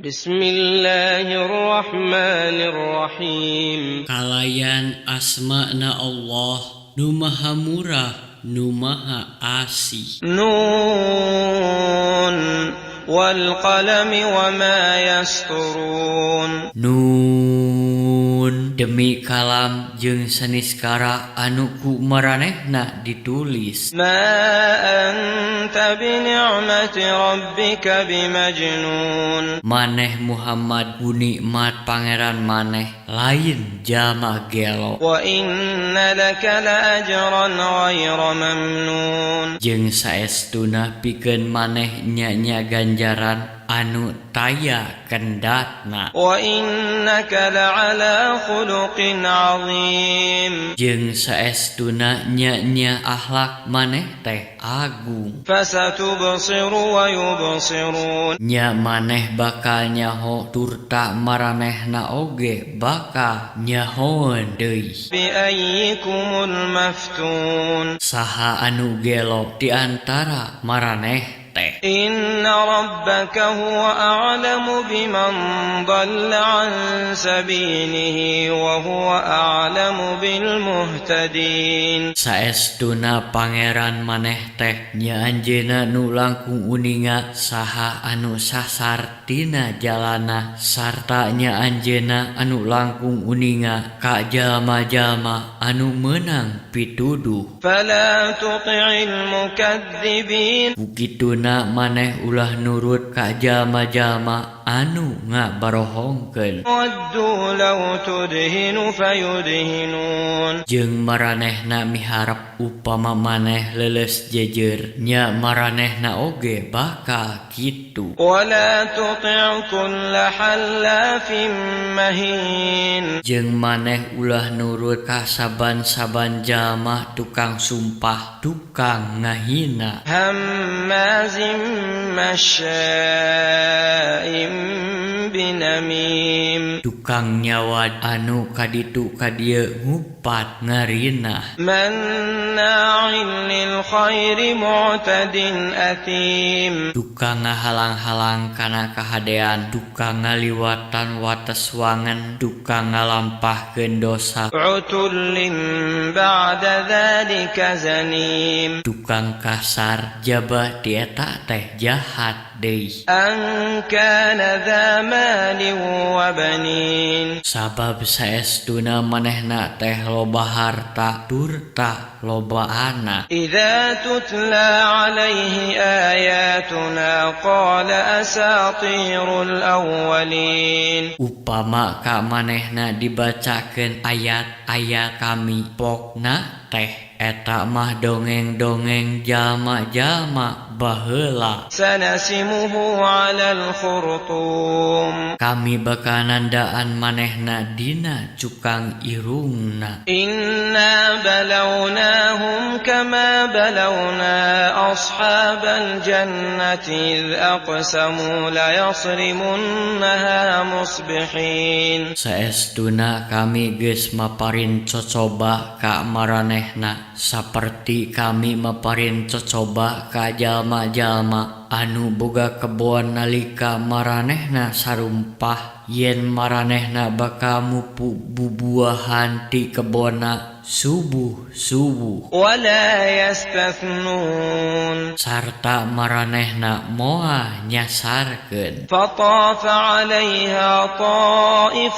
بسم الله الرحمن الرحيم. Kalayan asmana Allah nu Maha Murah, nu Maha Asih. نون والقلم وما يسطرون. Nun, demi kalam jeung saniskara anu ku maranehna ditulis. ما أنت بنعمة ربك بمجنون. Maneh Muhammad ku nikmat Pangeran maneh lain jalma gelo. وإن لك لأجرا غير ممنون. Jeung saestuna pikeun maneh nya ganjaran anu taya kendatna. وإنك لعلى خلق عظيم. Jeung saestuna nya akhlak maneh teh agung. فستبصر ويبصرون. Nya maneh bakal nyaho turta maranehna oge bakal nyahoeun deui. بأيكم المفتون. Saha anu gelo di antara maraneh teh? إن ربك هو أعلم بمن ضل عن سبيله وهو أعلم بالمهتدين. Saestuna Pangeran maneh teh nya anjeunna nu langkung uninga saha anu sasar tina jalana, sarta nya anjeunna anu langkung uninga ka jalma-jalma anu meunang pituduh. فلا تطع المكذبين. Ku kituna maneh ulah nurut ka jalma-jalma anu ngabarohongkeun. ودوا لو تدهن فيدهنون. Jeung maranehna miharep upama maneh leuleus jeujeur, nya maranehna oge bakal kitu. ولا تطع كل حلاف مهين. Jeung maneh ulah nurut ka saban-saban jalma tukang sumpah, tukang ngahina. هماز مشاء بنميم. Tukang nyawad anu kaditu kadieu ngupat ngarinah. مناع للخير معتد أثيم. Tukang ngahalang-halang kana kahadean, tukang ngaliwatan wates wangen, tukang ngalampahkeun dosa. عتل بعد ذلك زنيم. Tukang kasar, jaba ti eta teh jahat deui. أن كان ذا مال وبنين. Sabab saestuna manehna teh loba harta turta loba anak. إذا تتلى عليه آياتنا قال أساطير الأولين. Upama ka manehna dibacakeun ayat-ayat kami, pokna teh eta mah dongeng-dongeng jalma-jalma baheula. سنسمه على الخرطوم. Kami bakal nandaan manehna dina cukang irungna. إنا بلوناهم كما بلونا أصحاب الجنة إذ أقسموا ليصرمنها مصبحين. Saestuna kami geus maparin cocoba ka maranehna saperti kami maparin cocoba ka jalma-jalma anu boga kebon nalika maranehna sarumpah yen maranehna bakal mupu bubuahan ti kebonna subuh-subuh. ولا يستثنون. Sarta maranehna moal nyasarkeun. فطاف عليها طائف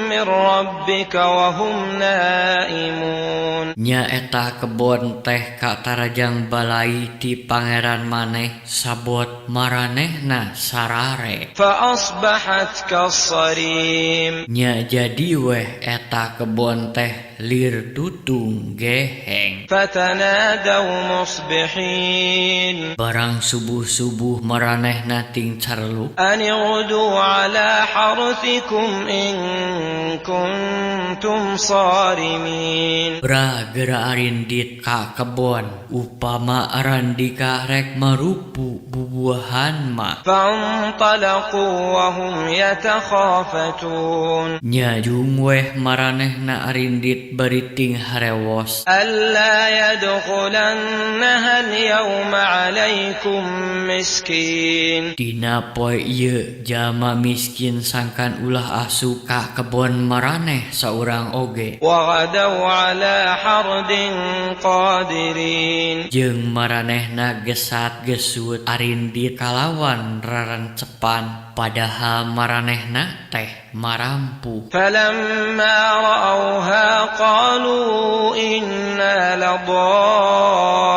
من ربك وهم نائمون. Nya eta kebon teh katarajang balai ti Pangeran maneh sabot maranehna sarare. فأصبحت كالصريم. Nya jadi weh eta kebon teh lir tutung geheng. فتنادوا مصبحين. Barang subuh-subuh maranehna ting carluk. أن اغدوا على حرثكم إن كنتم صارمين. Bra, gera arindit ka kebon upama arandika rek marupu bubuahan mah. فانطلقوا وهم يتخافتون. Nya jung weh maranehna. maranehna arindit bari ting harewos. Alla yadkhulannaha al-yawma 'alaikum miskin. Dina poe ieu jalma miskin sangkan ulah asup ka kebon maraneh saurang oge. Wa ghadaw 'ala hardin qadirin. Jeung maranehna gesat gesut arindit kalawan rarancepan padahal maranehna teh marampuh. Falamma ra'awha qalu inna ladallun.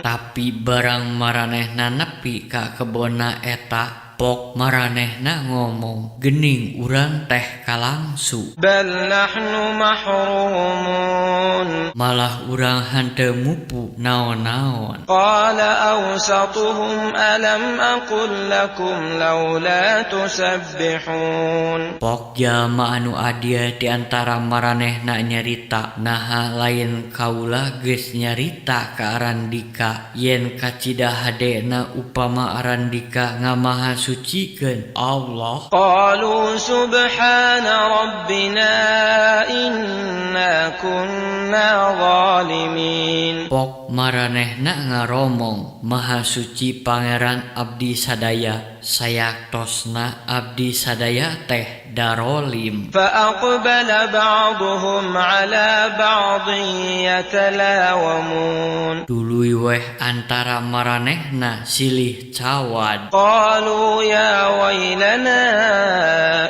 Tapi barang maranehna nepi ka kebonna eta pok maranehna ngomong gening urang teh kalangsu. Bal nahnu mahrumun. Malah urang henteu mupu naon-naon. Qala awsatuhum alam aqul lakum laula tusabbihun. Pok jalma anu adia di antara maranehna nyarita naha lain kaula geus nyarita ka arandika yen kacida hadena upama arandika ngamaha sucikeun Allah. Qalu subhana rabbina inna kunna zalimin. Pok maranehna ngaromong maha suci pangeran abdi sadaya sayaktosna abdi sadaya teh darolim. Fa aqbala ba'dhum 'ala ba'dhin yatalawamun. Tuluy weh antara maranehna silih cawad. Qalu ya wailana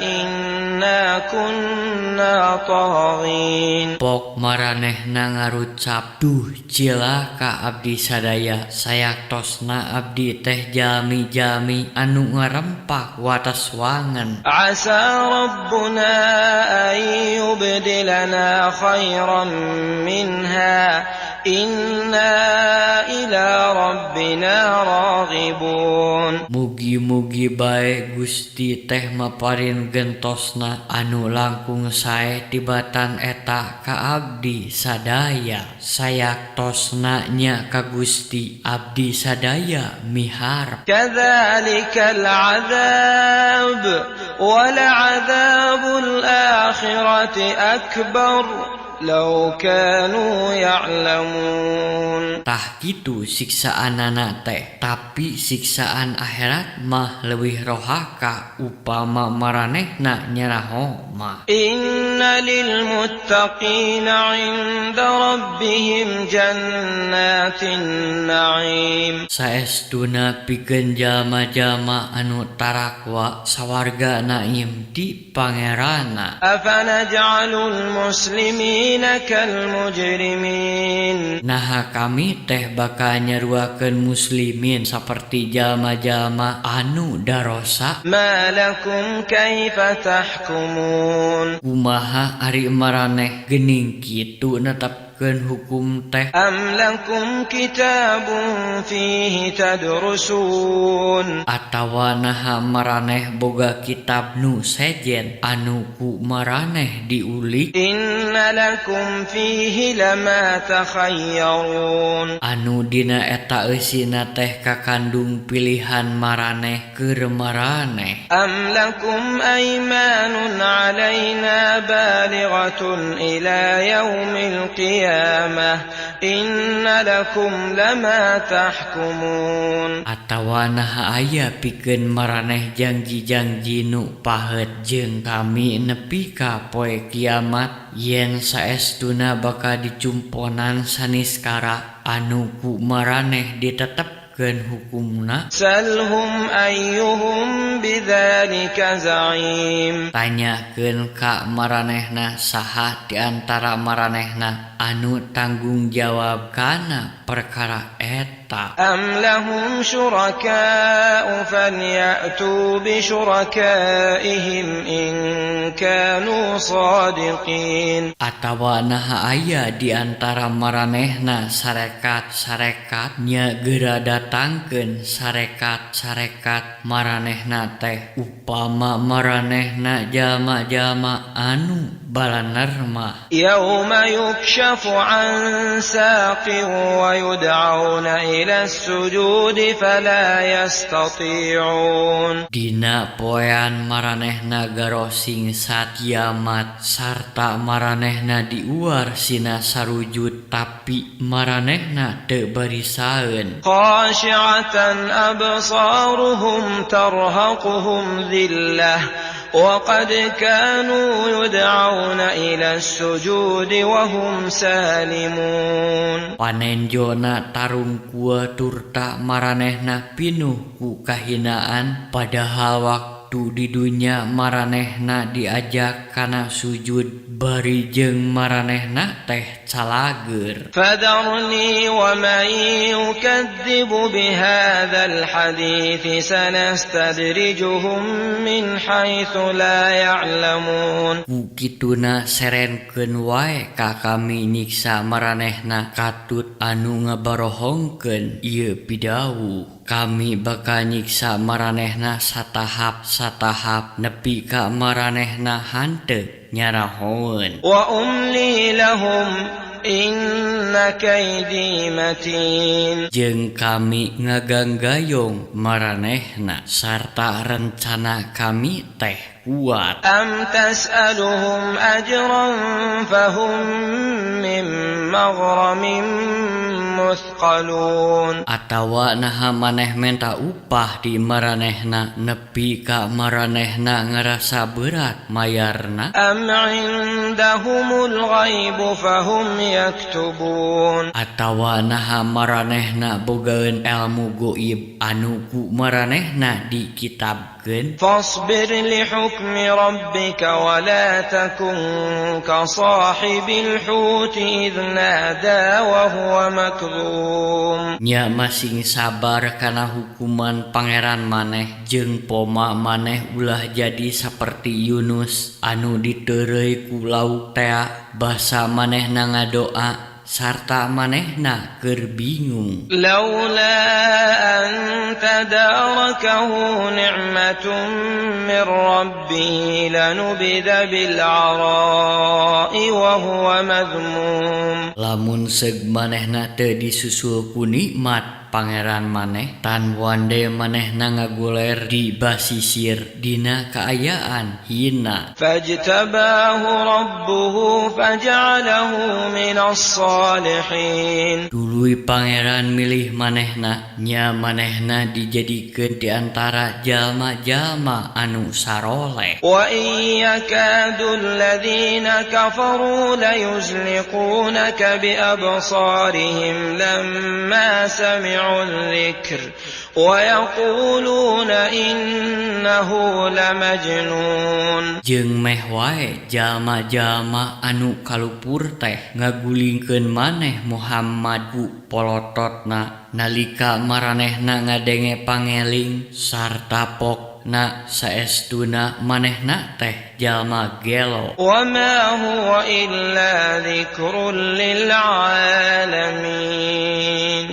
inna kunna taghin. Pok maranehna ngarucap duh cilaka abdi sadaya sayaktosna abdi teh jalmi-jalmi anu ngarempak watas wangen. Asa rabbuna an yubdilana khairan minha inna ila rabbina raghibun. Mugi-mugi bae Gusti teh maparin gentosna anu langkung sae tibatan eta ka abdi sadaya sayaktosna nya ka Gusti abdi sadaya miharep. Kadzalikal azab wal azabul akhirati akbar law kanu ya'lamun. Tah kitu siksaanana teh tapi siksaan akhirat mah leuwih rohaka upama maranehna nyaraho mah. Inna lil muttaqina 'inda rabbihim jannatin na'im. Saestuna pikeun jalma-jalma anu tarakwa sawarga naim di pangeranna. Afanaj'alul muslimin kal mujrimin. Naha kami teh bakal nyaruakeun muslimin saperti jalma-jalma anu darosa. Ma lakum kaifa tahkumun. Kumaha ari maraneh geuning kitu netepkeun hukum teh. Am lakum kitabun fihi tadrusun. Atawa naha maraneh boga kitab nu sejen anu ku maraneh diulik. Inna lakum fihi lama takhayyarun. Anu dina eta eusina teh kakandung pilihan maraneh keur maraneh. Am lakum aymanun 'alaina balighatun ila yaumil qiyamah inna lakum lama tahkumun. Atawa naha aya pikeun maraneh janji-janji nu paheut jeung kami nepi ka poe kiamat yen saestuna bakal dicumponan saniskara anu ku maraneh ditetepkeun hukumna. Salhum ayyuhum bidzalika za'im. Tanyakeun ka maranehna saha di antara maranehna anu tanggung jawab kana perkara eta. Am lahum syuraka'u falya'tu bi syurakaihim in kanu shadiqin. Atawa naha aya di antara maranehna sarekat-sarekat nya geura datangkeun sarekat-sarekat maranehna teh upama maranehna jalma-jalma anu balaner mah. Yauma yukshafu an saqin wa yud'auna إلى السجود فلا يستطيعون. Dina poean maranehna garosing saat kiamat sarta maranehna diuar sina sarujud tapi maranehna teu barisaeun. خاشعة أبصارهم ترهقهم ذلة وقد كانوا يدعون إلى السجود وهم سالمون. Panenjona tarungkua turta maranehna pinuh ku kahinaan, padahal waktu di dunya maranehna diajak kana sujud bari jeung maranehna teh calageur. فذرني ومن يكذب بهذا الحديث سنستدرجهم من حيث لا يعلمون. Ku kituna serenkeun wae ka kami nyiksa maranehna katut anu ngabarohongkeun ieu pidawuh. Kami bakal nyiksa maranehna satahap satahap nepi ka maranehna hanteu nyarahoeun. وأملي لهم إن كيدي متين. Jeung kami ngaganggayong maranehna sarta rencana kami teh kuat. أم تسألهم أجرا فهم من مغرم مثقلون. Atawa naha maneh menta upah di maranehna nepi ka maranehna ngarasa berat mayarna? أم عندهم الغيب فهم يكتبون. Atawa naha maranehna bogaeun elmu goib anu ku maranehna dikitabkeun? فاصبر لحكم ربك ولا تكن كصاحب الحوت إذ نادى وهو مكظوم. Nya masing sabar kana hukuman Pangeran maneh jeung poma maneh ulah jadi saperti Yunus anu diteureuy ku lauk tea basa manehna ngadoa sarta manehna keur bingung. لولا أن تداركه نعمة من ربه لنبذ بالعراء وهو مذموم. Lamun seug manehna teu disusul ku nikmat Pangeran maneh tan wande manehna ngaguler di basisir dina kaayaan hina. فاجتباه ربه فجعله من الصالحين. Tuluy Pangeran milih manehna nya manehna dijadikeun di antara jalma-jalma anu saroleh. وإن يكاد الذين كفروا ليزلقونك بأبصارهم لما سمعوا الذكر ويقولون إنه لمجنون. Jeung meh wae jalma-jalma anu kalupur teh ngagulingkeun maneh Muhammad ku polototna nalika maranehna ngadenge pangeling sarta pokna saestuna manehna teh jalma gelo. وما هو إلا ذكر للعالمين.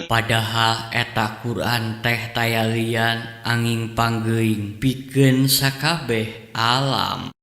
Padahal eta Quran teh taya lian anging panggeuing pikeun sakabeh alam.